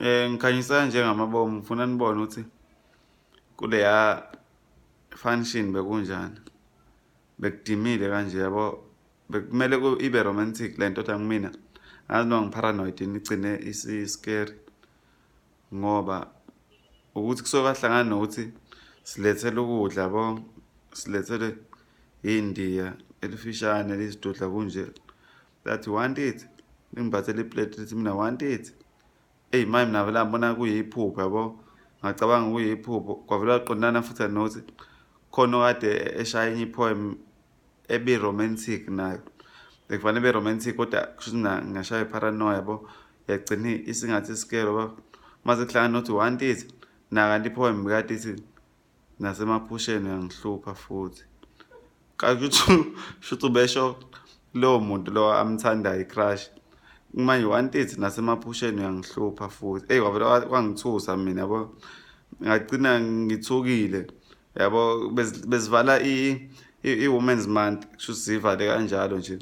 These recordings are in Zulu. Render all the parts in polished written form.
Ngikhanyisa njengamabomu, ngifuna nibone ukuthi kuleya function bekunjani. Bekudimile kanje, yabo, bekumele ibe romantic lento, kodwa kumina ngazi noma ngi-paranoid yini, igcine isi-scary ngoba ukuthi kusuke kwahlangana nokuthi silethele ukudla, yabo, silethele indiya elifishane lizidudla kunje, that want it, lingiphathele i-plate, lithi mina want it. Eyi, manje mina vele ngabona kuyiphupho, yabo, ngacabanga kuyiphupho, kwavele kwaqondana futhi nokuthi khona okade eshaya enye i-poem ebi-romantic nayo, bekufanele ibe romantic, kodwa kusho ukuthi ngashaya i-paranoia, yabo, yagcina isingathi scary, yabo, mase kuhlangana nokuthi want it na kanti i-poem kade ithi nasemaphusheni uyangihlupha futhi. Kanti shuthi ubesho lowo muntu lo amthandayo, i-crush. Manje want it nasemaphusheni uyangihlupha futhi. Eyi, kwavele kwangithusa mina, yabo, ngagcina ngithukile, yabo. Besivala i-Women's Month, kusho ukuthi sivale kanjalo nje,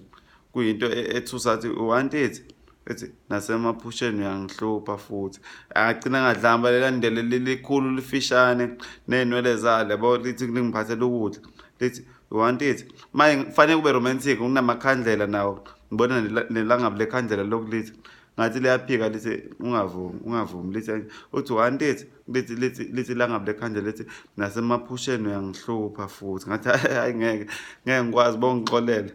kuyinto ethusa athi want it, ethi nasemaphusheni uyangihlupha futhi. Agcina ngadlamba lelandele lelikhulu lifishane ney'nwele zalo, yabo, lithi lingiphathele ukudla, lithi want it. Manje kufanele kube romantic, kunamakhandlela nawo, ngibona nelangabi lekhandlela lokhu, lithi ngathi liyaphika, lithi ungavumi, ungavumi, lithi uthi want it, lithi ilangabi lekhandlela lithi nasemaphusheni uyangihlupha futhi. Ngathi hayi, ngeke, ngeke ngikwazi, bongixolele.